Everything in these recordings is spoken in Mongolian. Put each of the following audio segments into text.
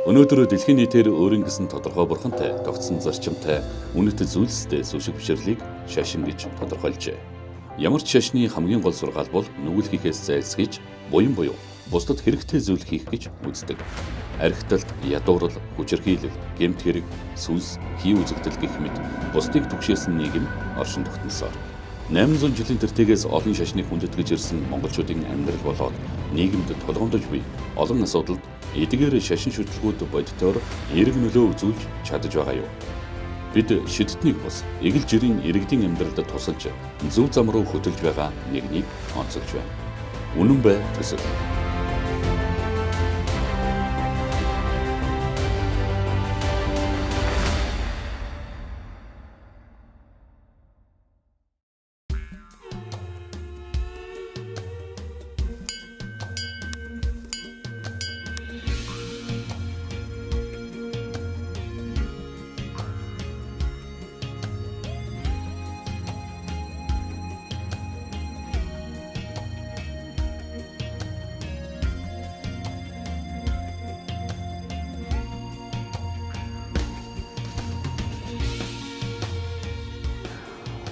Өнөөдөр дэлхийн нийтээр өөрийн гэсэн тодорхой бурхантай, тогтсон зарчимтай, үнэт зүйлстэй сүшиг бишрлийг шашин гэж тодорхойлжээ. Ямар ч шашны хамгийн гол сургаал бол нүгэл хийхээс зайлсхийж, буян буюу бусдад хэрэгтэй зүйл хийх гэж үздэг. Архиталт, ядуурл, хүчирхийлэл, гэмт хэрэг, сүнс, хий үзэгдэл гэх мэт бусдыг түгшээсэн нийгэм оршин тогтносоор. 800 жилийн тэртээгээс олон шашныг хүндэтгэж ирсэн монголчуудын амьдрал болоод нийгэмд тулгамдж буй олон асуудалд эдгээр шашин шүтлгүүд бодитоор эерэг нөлөө үзүүлж чадаж байгаа юу? Бид шидтнийг бус эгэл жирийн иргэдийн амьдралд тусалж зөв зам руу хөтөлж байгаа нэгнийг онцолж байна. Үнэн бай төсөл.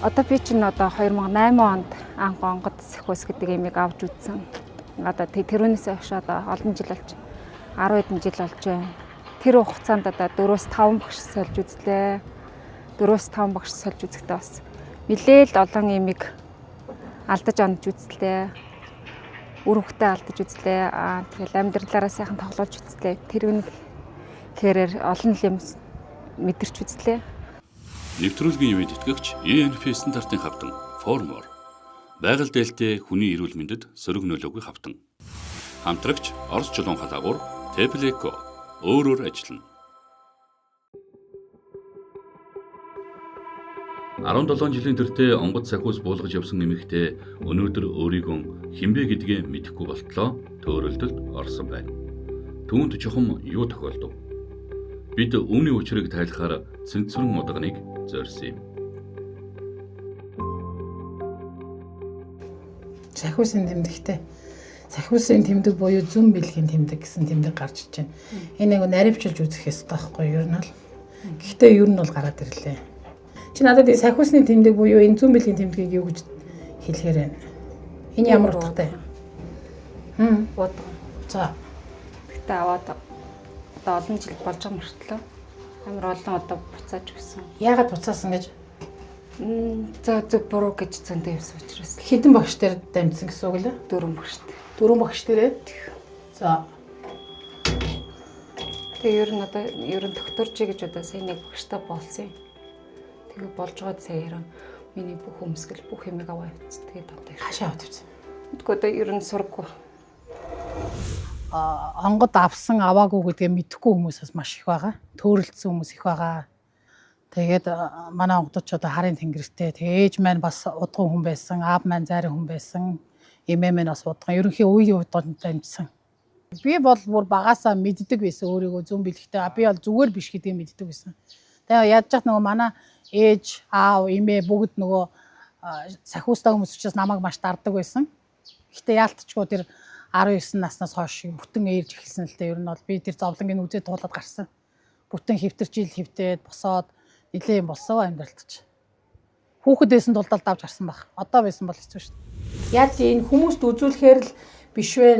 Одоо би чинь одоо 2008 онд анх онгод сахиус гэдэг юмыг авч үзсэн. Одоо тэрүүнээс хойш одоо олон жил болж 10 хэдэн жил болж байна. Тэр хугацаанд одоо 4-5 багш сольж үзлээ. 4-5 багш сольж үзэхдээ бас нэлээл олон юмыг алдаж онж үзлээ. Үр хөвгтөө алдаж үзлээ. Аа тэгэл амьдралаараа сайхан тоглуулж үзлээ. Тэр үнэхээр олон юм мэдэрч үзлээ. Нэвтрүүлгийн ивэд итгэгч ENF стандартын хавтан Formor байгаль дээлтэй хүний эрүүл мэндэд сөрөг нөлөөгүй хавтан. Хамтрагч Орос чулуун халагуур Tepleco өөрөөр ажиллана. 17 жилийн тэртээ онгод сахиус буулгаж явсан эмэгтэй өнөөдөр өөрийгөө хинбэ гэдгээ мэдэхгүй болтлоо төөрөлдөлд орсон байна. Түүнд чухам юу тохиолдов? Бид үүний учрыг тайлахаар цэнцвэрэн удганыг зорьсон юм. Сахиусын тэмдэгтэй. Сахиусын тэмдэг буюу зүүн бэлгийн тэмдэг гэсэн тэмдэг гарч иж байна. Энэ нэг наривчилж үзэх ёстой байхгүй юу ер нь бол. Гэхдээ ер нь бол гараад ирлээ. Чи надад энэ сахиусны тэмдэг буюу энэ зүүн бэлгийн тэмдгийг юу гэж хэлэхээр байна? Энэ ямар утгатай? Удаа. За. Гэтэ аваад одоо олон жил болж байгаа мөртлөө амар олон одоо буцааж өгсөн. Яагаад буцаасан гэж? За зөв буруу гэж зөндөө явсан учраас Хэдэн багш дээр дамжсан гэсэн үг лээ? дөрвөн багштай. Дөрвөн багш дээрээ. За. Тэгээ ер нь одоо ер нь докторчи гэж одоо сайн нэг багштай болсон юм. Тэгээ болж байгаа сая ер нь миний бүх өмсгөл бүх юмыг аваа явцсан. Тэгээд одоо Хаашаа аваад явсан? Мэдгүй одоо ер нь сурггүй. Онгод авсан аваагүй гэдгээ мэдэхгүй хүмүүс бас маш их байгаа. Төөрөлдсөн хүмүүс их байгаа. Тэгээд манай онгодч одоо харын тэнгэртэй. Тэгээ ээж маань бас удган хүн байсан, аав маань зайрын хүн байсан. Эмээ маань бас удган. Ерөнхий үеийн удганд дамжсан. Би бол бүр багасаа мэддэг байсан өөрийгөө зүүн бэлэгтэй. Би бол зүгээр биш гэдгийг мэддэг байсан. Тэгээ яаж ч нөгөө манай ээж, аав, эмээ бүгд нөгөө сахиустай хүмүүс учраас намайг маш дарддаг байсан. Гэхдээ яалтчгүй тэр 19 наснаас хойш бүтэн ээлж эхэлсэн л дээ. Ер нь бол би тэр зовлонгийн үзээ туулаад гарсан. Бүтэн хэвтэрч ил хэвтээд босоод нилээ юм болсон амьдралд ч. Хүүхэд байсан тулдал давж гарсан баг. Одоо байсан бол хэцүү шүү дээ. Яаж энэ хүмүүст үзүүлэхээр л биш вэ?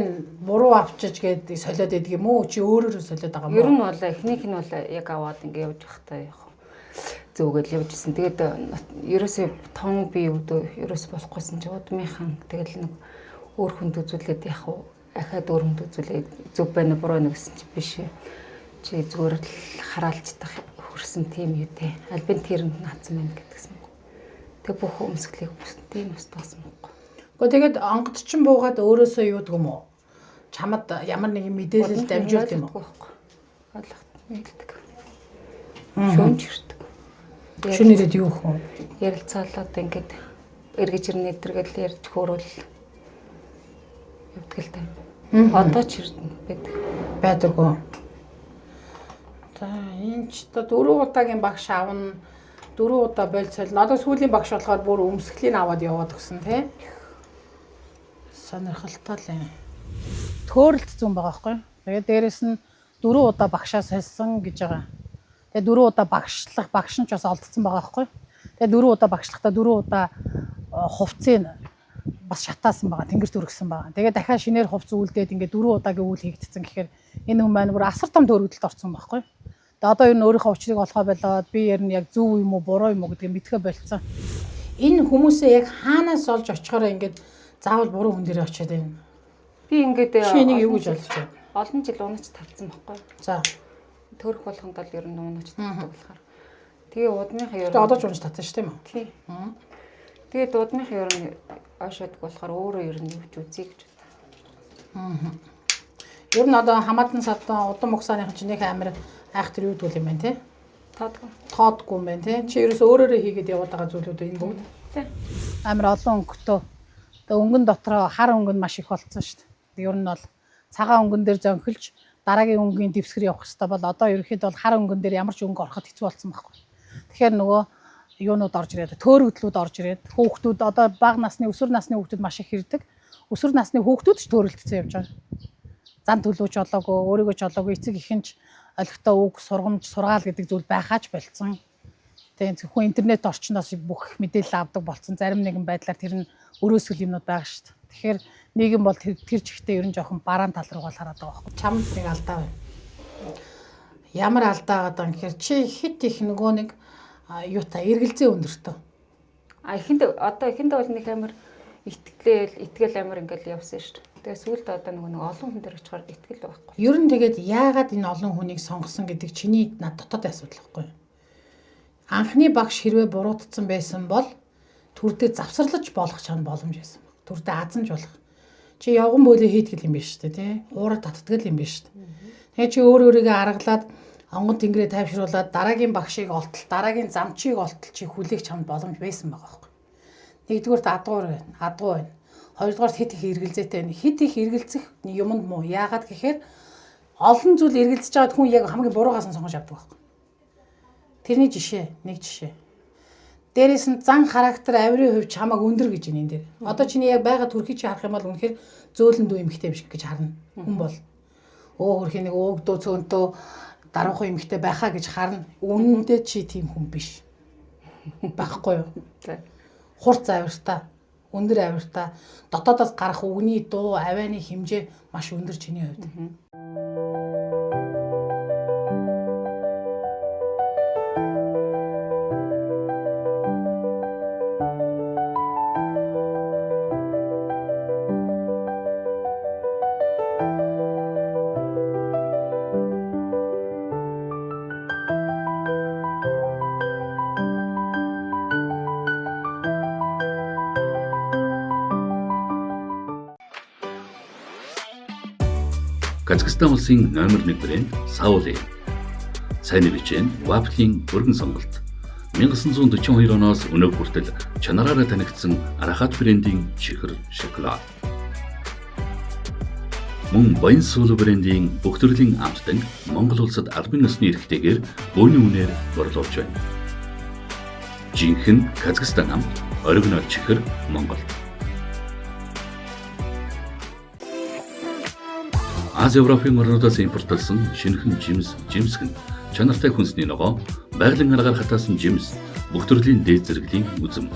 Буруу авчиж гээд солиод идэг юм уу? Чи өөрөөрөө солиод байгаа юм Ер уу? нь бол эхнийх нь бол яг аваад ингээ явж байхдаа яг зүгэл явж исэн. Тэгээд ерөөсөө том би өвдөө ерөөс болохгүйсэн чи удмынхан тэгэл нэг өөр хүнд үзүүлээд яг уу ахаад өөр хүнд үзүүлээд зөв байна уу буруу байна гэсэн чи биш. Чи зүгээр л хараалцдах хөрсөн тийм юу те. Альбин тэр наацсан байна гэдгсэн юм. Тэг бүх өмсгөлийг тийм ус тоосон юм. Гэхдээ тэгээд онгод чин буугаад өөрөөсөө юудаг юм уу? Чамд ямар нэгэн мэдээлэл дамжуулд юм уу? Ойлгох нийлдэг. Шүүмж ирдэг. Шүн ирээд юу хөө? Ярилцаалаад ингээд эргэж ирнэ тэргээл ярьж хөөрөөл явдаг л та. Одоо ч ирдэн байдаг. Байдаг уу? За энэ ч одоо дөрөв удаагийн багш аавна. Дөрөв удаа болцол. Одоо сүүлийн багш болохоор бүр өмсгөлийн аваад яваад өгсөн тий. Сонирхолтой л юм. Төөрөлт зүүн байгаа байхгүй юу? Тэгээд дээрэс нь Дөрөв удаа багшаа сольсон гэж байгаа. Тэгээ дөрөв удаа багшлах багш нь ч бас олдсон байгаа байхгүй. Тэгээ дөрөв удаа багшлахдаа дөрөв удаа хувцсыг бас шатаасан байгаа, тэнгэрт өргөсөн байгаа. Тэгээ дахиад шинээр хувц үлдээд ингээд дөрөв удаагийн үйл хийгдсэн гэхээр энэ хүн маань бүр асар том төөрөгдөлд орсон байхгүй. Тэгээ одоо ер нь өөрийнхөө учрыг олохоо болоод би ер нь яг зөв юм уу, буруу юм уу гэдгийг мэдхэ болцсон. Энэ хүмүүсээ яг хаанаас олж очихороо ингээд заавал буруу хүн дээр очиод байна. Би ингээд Чи энийг юу гэж ойлгож байна? Олон жил унаж татсан байхгүй. За. Төрөх болгонд л ер нь унаж татдаг болохоор. Тэгээ удмынхаа ер Тэгээ одоо ч унаж татсан шүү тийм үү? Тий. Тэгээд удмынхаа ер нь ойшоодаг болохоор өөрөө ер нь юуч үзье гэж бодлоо. Ер нь одоо хамаатан садан удам угсааныхан чинь нэг амар айхтар юу гэдгүүл юм байна те? Тоодгүй. Тоодгүй юм байна те? Чи ерөөсөө өөрөөрөө хийгээд яваад байгаа зүйлүүд энэ бүгд. Тий. Амар олон өнгөтэй. Тэгээ өнгөн дотроо хар өнгө нь маш их болцсон шүү дээ. Ер нь бол цагаан өнгөн дээр зөнхөлж дараагийн өнгийн дэвсгэр явах хэрэгтэй бол одоо ерөнхийдөө бол хар өнгөн дээр ямар ч өнгө ороход хэцүү болсон байхгүй. Тэгэхээр нөгөө юунууд орж ирээд төөрөгдлүүд орж ирээд хүүхдүүд одоо бага насны өсвөр насны хүүхдүүд маш их ирдэг. Өсвөр насны хүүхдүүд ч төөрөлдсөн явж байгаа. Зан төлөөч болоогүй, өөрийгөө ч болоогүй, эцэг эхэн ч олигтой үг, сургамж, сургаал гэдэг зүйл байхаач болцсон. Тэгээ зөвхөн интернет орчноос бүх мэдээлэл авдаг болцсон. Зарим нэгэн байдлаар тэр нь өрөөсгөл юмнууд байгаа шүү дээ. Тэгэхээр нийгэм бол тэр чигтээ ер нь жоохон бараан тал руу гол хараад байгаа байхгүй. Чамд нэг алдаа байна. Ямар алдаа байгаа юм гэхээр чи хит их нөгөө нэг юутай эргэлзээ өндөртөө. А эхэнд одоо эхэндээ бол нэг амар итгэл амар ингээл явсан шүү дээ. Тэгээ сүүлд одоо нөгөө нэг олон хүн дээр очихоор итгэл байхгүй. Ер нь тэгээд яагаад энэ олон хүнийг сонгосон гэдэг чиний над дотоодын асуудал байхгүй юу? Анхны багш хэрвээ буруутсан байсан бол төр дээр завсарлаж болох чам боломж байсан баг. Төр дээр азанж болох. Чи явган бөөлөө хийтгэл юм биш үү те? Уураа татдаг юм биш үү? Тэгээ чи өөр өөрийгөө аргалаад онгон тэнгэрээ тайвшруулад дараагийн багшийг олтол, дараагийн замчийг олтол чи хүлээх чамд боломж байсан байгаа байхгүй. Нэгдүгээрт адгуур байна, адгуу байна. Хоёрдугаарт хит их эргэлзээтэй байна. Хит их эргэлзэх юмд муу. Яагаад гэхээр олон зүйл эргэлзэж байгаад хүн яг хамгийн буруугаас нь сонгож авдаг байхгүй. Тэрний жишээ, нэг жишээ. Дээрээс нь зан характер авирын хувь чамайг өндөр гэж энэ дээр. Одоо чиний яг байгаа төрхийг чи харах юм бол үнэхээр зөөлөн дүү эмэгтэй юм шиг гэж харна. Хүн бол өө хөрхийн нэг уугдөө цөөнтөө даруухан эмэгтэй байхаа гэж харна. Үнэндээ чи тийм хүн биш. Багхгүй юу? За. Хурц авиртай, өндөр авиртай, дотоодоос гарах үгний дуу, авианы хэмжээ маш өндөр чиний хувьд. Казахстан улсын номер 1 брэнд Саули. Цайны бичээн вафлийн өргөн сонголт. 1942 оноос өнөөг хүртэл чанараараа танигдсан Арахат брендийн чихэр шоколад. Мөн Баян суул брендийн бүх төрлийн амттан Монгол улсад албан ёсны эрхтэйгээр бөөний үнээр борлуулж байна. Жинхэнэ Казахстан амт, оригинал чихэр Монголд. Ази Европын орнуудаас импортлсон шинэхэн жимс, жимсгэн, чанартай хүнсний ногоо, байгалийн аргаар хатаасан жимс, бүх төрлийн дээд зэрэглэлийн үзэм,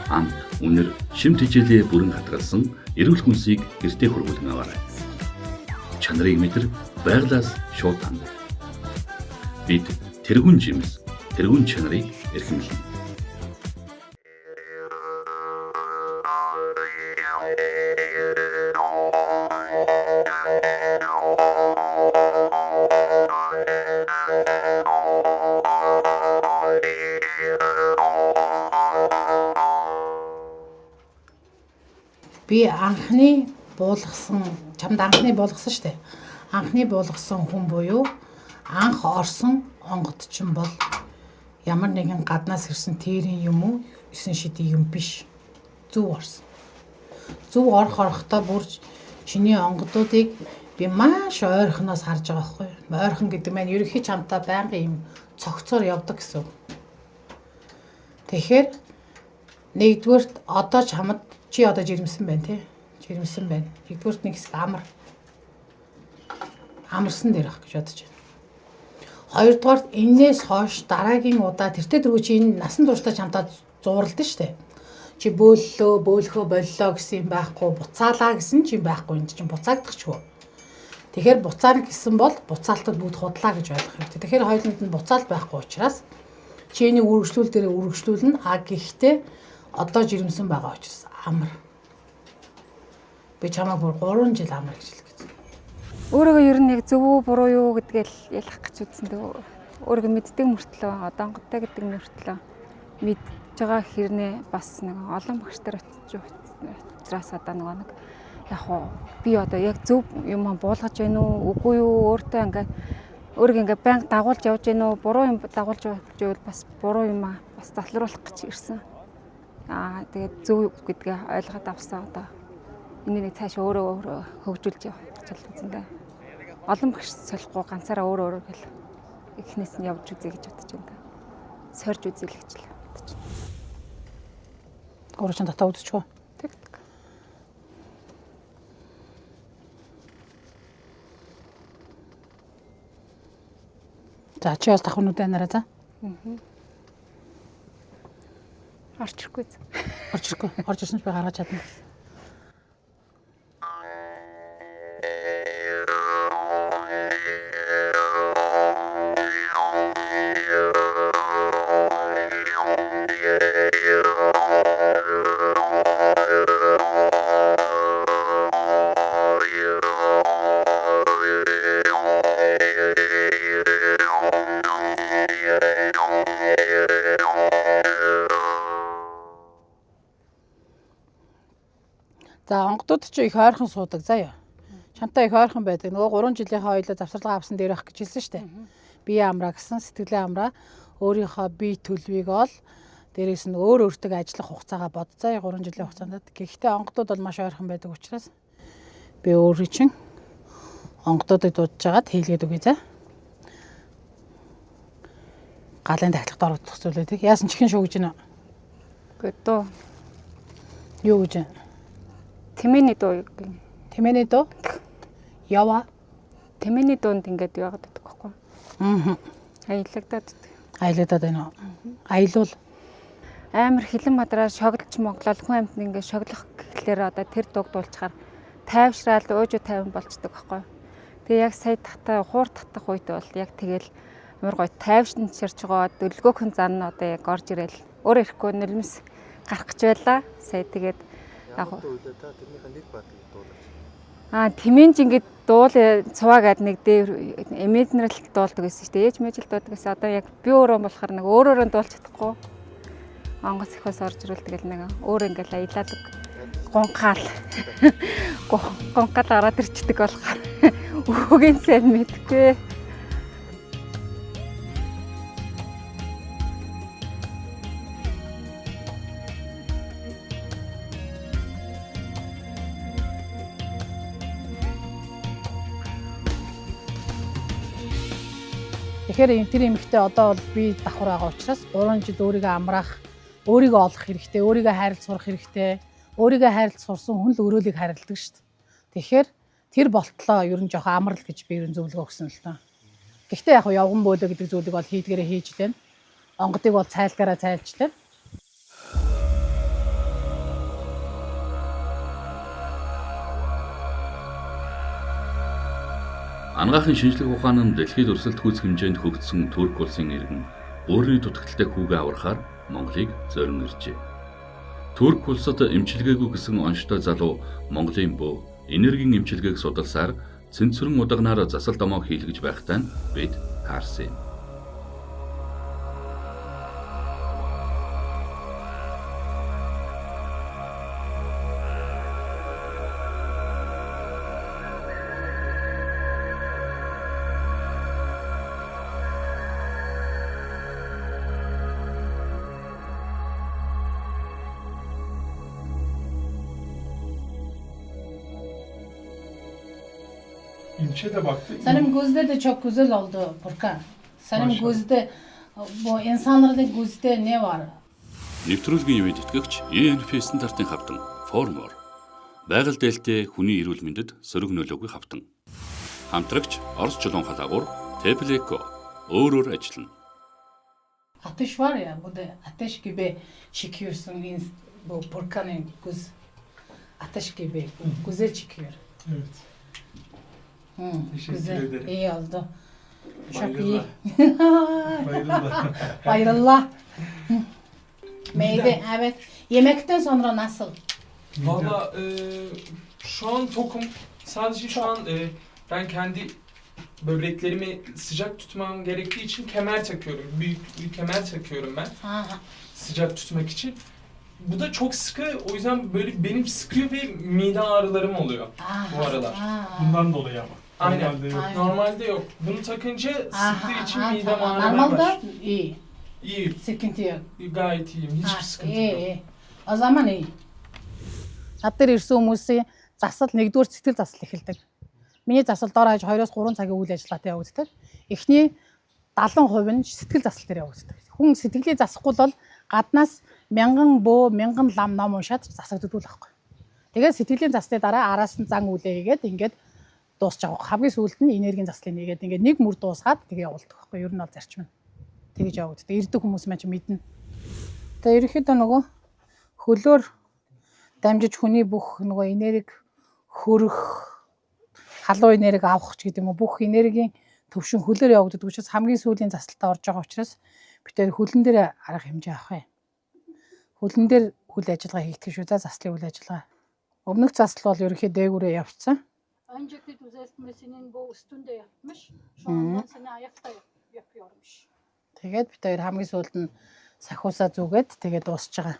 амт, үнэр, шим тэжээлээ бүрэн хатгалсан эрүүл хүнсийг гэртээ хүргүүлэн аваарай. Чанарыг мэдэр байгалаас шууд ханд. Бид тэргүүн жимс, тэргүүн чанарыг эрхэмлэнэ. Би анхны буулгасан, чамд анхны буулгасан шүү дээ. Анхны буулгасан хүн буюу анх орсон онгодчин бол ямар нэгэн гаднаас ирсэн тэрийн юм уу, есөн шидийн юм биш. Зөв орсон. Зөв орох орохдоо бүр чиний онгодуудыг би маш ойрхоноос харж байгаа байхгүй юу? Ойрхон гэдэг маань ерөнхий чамтай байнгын юм цогцоор явдаг гэсэн үг. Тэгэхээр нэгдүгээрт одоо чамд чи одоо жирэмсэн байна тий? Жирэмсэн байна. Нэгдүгээрт нэг хэсэг амар. Амарсан дээр ах гэж бодож байна. Хоёрдугаар энээс хойш дараагийн удаа тэртээ дөрөв чи энэ насан туршдаа чамдаа зууралдан штэ. Чи бөөллөө, бөөлөхөө боллоо гэсэн юм байхгүй, буцаалаа гэсэн ч юм байхгүй, энд чинь буцаагдахчгүй. Тэгэхээр буцаана гэсэн бол буцаалтад бүгд худлаа гэж ойлгох хэрэгтэй. Тэгэхээр хоёуланд нь буцаалт байхгүй учраас чи энийг үргэлжлүүл дээрээ үргэлжлүүлнэ. А гэхдээ одоо жирэмсэн байгаа учраас амар. Би чамайг бүр 3 жил амар гэж хэлэх гэж. Өөрийгөө ер нь яг зөв үү буруу юу гэдгээл ялах гэж үзсэн дөө. Өөрийгөө мэддэг мөртлөө одоо онгодтой гэдэг мөртлөө мэдж байгаа хэрнээ бас нэг олон багш нар очиж учраас одоо нөгөө нэг яг уу би одоо яг зөв юм буулгаж байна уу үгүй юу, өөртөө ингээд өөрийгөө ингээд байнга дагуулж явж байна уу, буруу юм дагуулж явж байвал бас буруу юм аа бас затлруулах гэж ирсэн. Аа тэгээд зөв гэдгээ ойлгоод авсан, одоо энийг нэг цааш өөрөө өөрөө хөгжүүлж явах гэж л үзэн дээ. Олон багш солихгүй ганцаараа өөрөө өөрөө гэл эхнээс нь явж үзье гэж бодож байна. Сорж үзье л гэж л бодож байна. Өөрөө чинь татаа үзчихв. Тэгдэг. За, чи бас давхар нүдээ анаарай за. Орж ирэхгүй. Орж ирэхгүй. Орж ирсэн ч би гаргаж чадна. За, онгодууд чи их ойрхон суудаг заяа. Чамтай их ойрхон байдаг. Нөгөө 3 жилийнхээ хоёлоо завсарлага авсан дээр байх гэж хэлсэн шүү дээ. Бие амраа гэсэн, сэтгэлээ амраа, өөрийнхөө бие төлөвийг ол, дээрээс нь өөр өөртөө ажиллах хугацаагаа бод заяа 3 жилийн хугацаанд. Гэхдээ онгодууд бол маш ойрхон байдаг учраас би өөрөө чинь онгодуудыг дуудаж байгаад хийлгээд өгье за. Галын тахилгад орогдох зүйлүүдийг яасан чихэн шүү гэж байна. Үгүй дуу. Юу гэж байна? Тэмээний дуу гин. Тэмээний дуу? Ява. Тэмээний дуунд ингээд яваад байдаг байхгүй. Аа. Аялагдаад байдаг. Аялагдаад байна уу? Аялуул. Амар хилэн мадраа шоглож моглол хүн амьтан ингээд шоглох гэхлээр одоо тэр дууг дуулчихаар тайвшраал ууж тайван болчдөг байхгүй. Тэгээ яг сая татаа хуур татах үед бол яг тэгэл амар гоё тайвшин чирч байгаа дөлгөөхөн зан нь одоо яг орж ирэл өөр ирэхгүй нулимс гарах гэж байлаа. Сая тэгээд яг та тэрнийхээ нэг бадаг дуулаач. Аа, тэмээн ч ингээд дуул цуваа гад нэг дээр эмэднэрл дуулдаг байсан шүү дээ. Ээж мэжэл дуудаг гэсэн. Одоо яг би өөрөө болохоор нэг өөр өөрөө дуулж чадахгүй. Онгоц ихээс орж ирвэл тэгэл нэг өөр ингээд аялаадаг гунхаал. Гунхаал гараад ирчдэг болохоор үгийн сайн мэдгүй. Тэгэхээр тэр эмэгтэй одоо бол би давхар байгаа учраас 3 жил өөрийгөө амраах, өөрийгөө олох хэрэгтэй, өөрийгөө хайрлаж сурах хэрэгтэй. Өөрийгөө хайрлаж сурсан хүн л өрөөлийг хайрладаг шүү дээ. Тэгэхээр тэр болтлоо ер нь жоохон амрал гэж би ер нь зөвлөгөө өгсөн л доо. Гэхдээ яг явган бөөлөө гэдэг зүйлийг бол хийдгээрээ хийж лээ. Онгодыг бол цайлгаараа цайлж лээ. Анагаахын шинжлэх ухаан нь дэлхийд өрсөлдөх хүйц хэмжээнд хөгжсөн Турк улсын иргэн өөрийн дутагдaltaй хүүгээ аврахаар Монголыг зорин иржээ. Турк улсад эмчилгээгүй гэсэн онцтой залуу Монголын бөө энергийн эмчилгээг судалсаар цэнцвэрэн удаганаар засал домоо хийлгэж байхтай нь бид таарсан юм. İlçe de baktı. Senin gözde de çok güzel oldu Furkan. Senin Maşallah. gözde bu insanların gözde ne var? Нэвтрүүлгийн ивэд итгэгч ENP стандартын хавтан Formor байгаль дээлтэй хүний эрүүл мэндэд сөрөг нөлөөгүй хавтан. Хамтрагч Орос Чулуун халагуур Теплеко өөрөөр ажиллана. Ateş var ya, bu da ateş gibi çıkıyorsun bu Burkan'ın göz ateş gibi güzel çıkıyor. Evet. Hı, Teşekkür güzel, ederim. iyi oldu. Çok iyi. Bayılırlar. Bayılırlar. Bayılırlar. Hı. Meyve, evet. Yemekten sonra nasıl? Valla şu an tokum. Sadece şu an ben kendi böbreklerimi sıcak tutmam gerektiği için kemer takıyorum. Büyük bir kemer takıyorum ben Aha. sıcak tutmak için. Bu da çok sıkı, o yüzden böyle benim sıkıyor ve mide ağrılarım oluyor Aha. bu aralar. Aha. Bundan dolayı ama. Aynen. Normalde yok. Aynen. Normalde yok. Bunu takınca sıktığı için Aha, midem tamam. ağrımaya Normalde başlıyor. iyi. İyi, Sıkıntı yok. gayet iyiyim. Hiçbir Ha, sıkıntı iyi, yok. iyi. O zaman iyi. Над дээр ирсэн хүмүүсийн засал нэгдүгээр сэтгэл засал эхэлдэг. Миний засал дор хаяж 2-3 цагийн үйл ажиллагаатай явагддаг. Эхний 70% нь сэтгэл засал дээр явагддаг. Хүн сэтгэлээ засахгүй бол гаднаас мянган бөө, мянган лам ном уншаад засагддаг л байхгүй. Тэгээд сэтгэлийн засны дараа араас нь зан үлээ хийгээд ингээд дуусч байгаа. Хамгийн сүүлд нь энергийн заслыг нэгээд ингээд нэг мөр дуусгаад тэгээ явуулдаг байхгүй. Ер нь бол зарчим нь тэгэж явагддаг. Ирдэг хүмүүс маань ч мэднэ. Тэгээ ерөнхийдөө нөгөө хөлөөр дамжиж хүний бүх нөгөө энерги хөрөх, халуун энерги авах ч гэдэг юм уу, бүх энергийн төвшин хөлөөр явагддаг учраас хамгийн сүүлийн засалтаа орж байгаа учраас бид тэр хөлн дээр арга хэмжээ авах юм. Хөлн дээр үйл ажиллагаа хийгдэх шүү за заслын үйл ажиллагаа. Өмнөх засал бол ерөнхий дээгүүрээ явцсан. Önceki düzeltmesinin bu üstünde yapmış. Şu andan seni ayakta yapıyormuş. Тэгээд бид хоёр хамгийн сүүлд нь сахиусаа зүгээд тэгээд дуусч байгаа.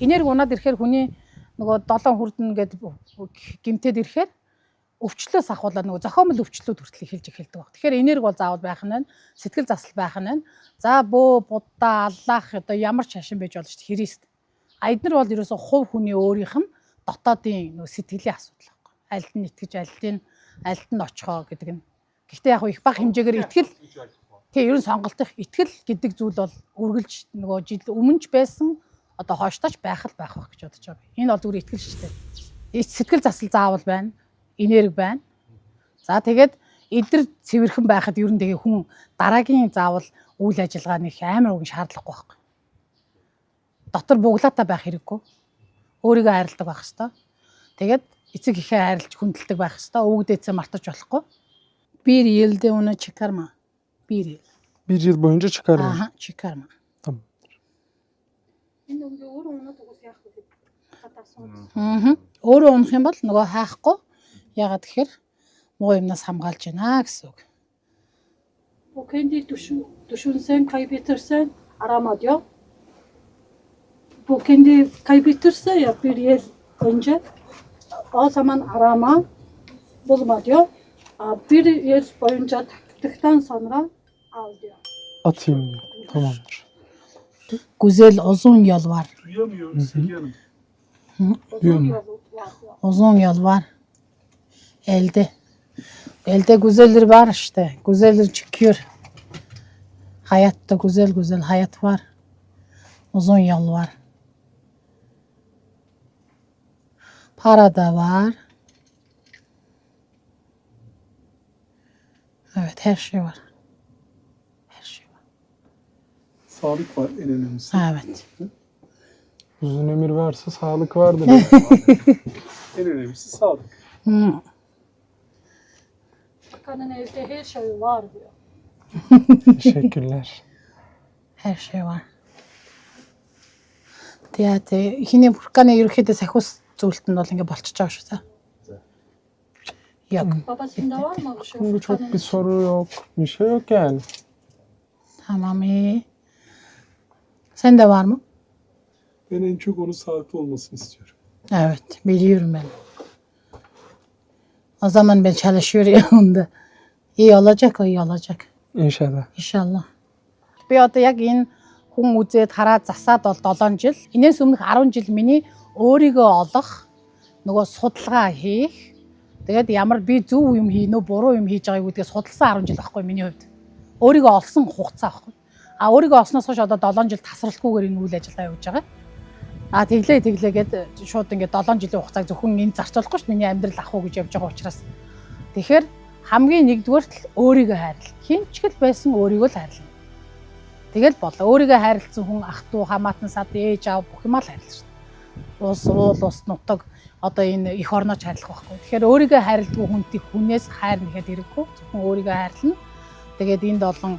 Энерги унаад ирэхээр хүний нөгөө долоон хүрдэн гэдэг гимтэд ирэхээр өвчлөөс ахуулаад нөгөө зохиомл өвчлүүд хүртэл эхэлж эхэлдэг баг. Тэгэхээр энерги бол заавал байх нь байна. Сэтгэл засал байх нь байна. За бөө, будда, аллах одоо ямар ч шашин байж болно шүү дээ. Христ. А эднэр бол ерөөсөө хувь хүний өөрийнх нь дотоодын нөгөө сэтгэлийн асуудал байхгүй. Альд нь итгэж, альд нь очихоо гэдэг нь. Гэхдээ яг их бага хэмжээгээр итгэл тий ер нь сонголт их итгэл гэдэг зүйл бол үргэлж нөгөө жил өмнөж байсан одоо хойштооч байх л байх байх гэж бодож байгаа. Энэ бол зүгээр итгэл шүү дээ. Сэтгэл засал заавал байна. Энерги байна. За тэгээд эдэр цэвэрхэн байхад ер нь тэгээ хүн дараагийн заавал үйл ажиллагаа нэг амар уган шаардлагагүй байхгүй. Дотор буглаатай байх хэрэггүй. Өөрийгөө хайрладаг байх хэвээр. Тэгээд эцэг эхээ хайрлаж хүндэлдэг байх хэвээр. Өвөг дээдсээ мартаж болохгүй. Bir yılda onu çıkarma. Bir yıl. Bir yıl boyunca çıkarmıyor. Aha, çıkarma. Tamam. Энэ өнгө өөрөө унаад өгвөл яах вэ гэдэг асуусан. Аа. Өөрөө унах юм бол нөгөө хайхгүй. Ягаад тэгэхээр муу юмнаас хамгаалж байна гэсэн үг. O kendi düşünsen kaybedersen arama diyor. Bu kendi kaybettirse ya bir yıl önce o zaman arama bulma diyor. Bir yıl boyunca taktıktan sonra al diyor. Atayım diyor. Tamamdır. Güzel uzun yol var. Duyamıyorum Sevgi Hanım. Uzun Diyor mu? yolu var diyor. Uzun yol var. Elde. Elde güzeldir var işte. Güzeldir çıkıyor. Hayatta güzel güzel hayat var. Uzun yol var. Para da var. Evet, her şey var. Her şey var. Sağlık var en önemlisi. Evet. Uzun ömür varsa sağlık vardır. En önemlisi sağlık. Hı. Kanın evde her şey var diyor. Teşekkürler. Her şey var. Тэгээ тий хиний Фурканы ерөнхийдөө сахиус зүйлт нь бол ингээ болчихж байгаа шүү дээ. Яг. Babasında var mı bir şey? Şimdi çok Furkan'ın bir soru yok. Bir şey yok yani. Tamam iyi. Sen de var mı? Ben en çok onun sağlıklı olmasını istiyorum. Evet, biliyorum ben. O zaman ben çalışıyorum yanında. İyi olacak, o iyi olacak. İnşallah. Иншалла. Би одоо яг энэ хүн үзээд хараад засаад бол 7 жил. Энээс өмнөх 10 жил миний өөрийгөө олох, нөгөө судалгаа хийх, тэгээд ямар би зөв юм хийнө үү, буруу юм хийж байгааг гэдгээ судалсан 10 жил байхгүй миний хувьд. Өөрийгөө олсон хугацаа байхгүй. А өөрийгөө олсноос хойш одоо 7 жил тасралтгүйгээр энэ үйл ажиллагаа явуулж байгаа. А тэглээ тэглээгээд шууд ингээд 7 жилийн хугацааг зөвхөн энэ зарцуулахгүй ш миний амьдрал ах уу гэж явж байгаа учраас. Тэгэхээр хамгийн нэгдүгээрт л өөрийгөө хайрлал. Хэн ч гэл байсан өөрийгөө л хайрлана. Тэгэл болоо. Өөрийгөө хайрлцсан хүн ах トゥ хамаатан сад ээж аав бүх юмаа л хайрлана шүү дээ. Улс уул ус нутаг одоо энэ эх орноо ч хайрлах байхгүй. Тэгэхээр өөрийгөө хайрладгүй хүнтэй хүнээс хайр нэхэд хэрэггүй. Зөвхөн өөрийгөө хайрлана. Тэгээд энд олон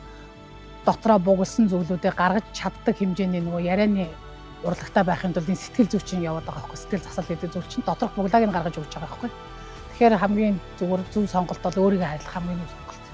дотроо бугалсан зүйлүүдээ гаргаж чаддаг хэмжээний нөгөө ярианы урлагтай байхын тулд энэ сэтгэл зүйч чинь яваад байгаа байхгүй. Сэтгэл засал гэдэг зүйл чинь доторх буглааг нь гаргаж өгч байгаа байхгүй. Тэгэхээр хамгийн зүгээр зөв сонголт бол өөрийгөө хайрлах хамгийн зөв сонголт.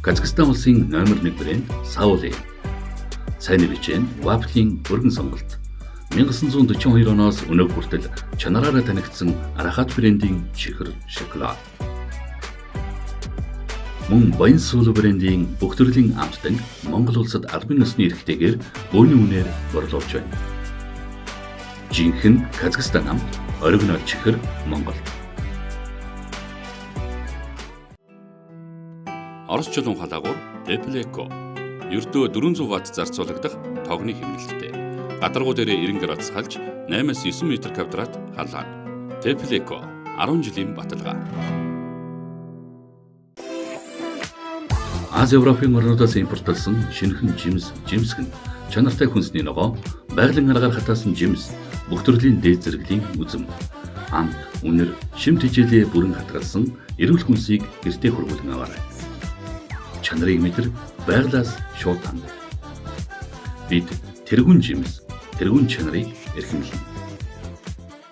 Казахстан улсын номер 1 брэнд Саули. Цайны бичээн вафлийн өргөн сонголт. 1942 оноос өнөөг хүртэл чанараараа танигдсан Арахат брендийн чихэр шоколад. Мөн Баян суулу брендийн бүх төрлийн амттан Монгол улсад албан ёсны эрхтэйгээр бөөний үнээр борлуулж байна. Жинхэнэ Казахстан амт, оригинал чихэр Монгол. Орос чулуун халагуур Теплэко. Ердөө 400 ватт зарцуулагдах тогны хэмнэлттэй. Гадаргуу дээрээ 90 градус халж 8-9 м квадрат халаана. Теплэко 10 жилийн баталгаа. Ази Европын орнуудаас импортлсон шинэхэн жимс, жимсгэн, чанартай хүнсний ногоо, байгалийн аргаар хатаасан жимс, бүх төрлийн дээд зэрэглэлийн үзэм. Амт, үнэр, шим тэжээлээ бүрэн хатгалсан эрүүл хүнсийг гэртээ хөрвүүлэн аваарай. Чанарыг мэдэр байгалаас шууд ханд. Бид тэргүүн жимс, тэргүүн чанарыг эрхэмлэнэ.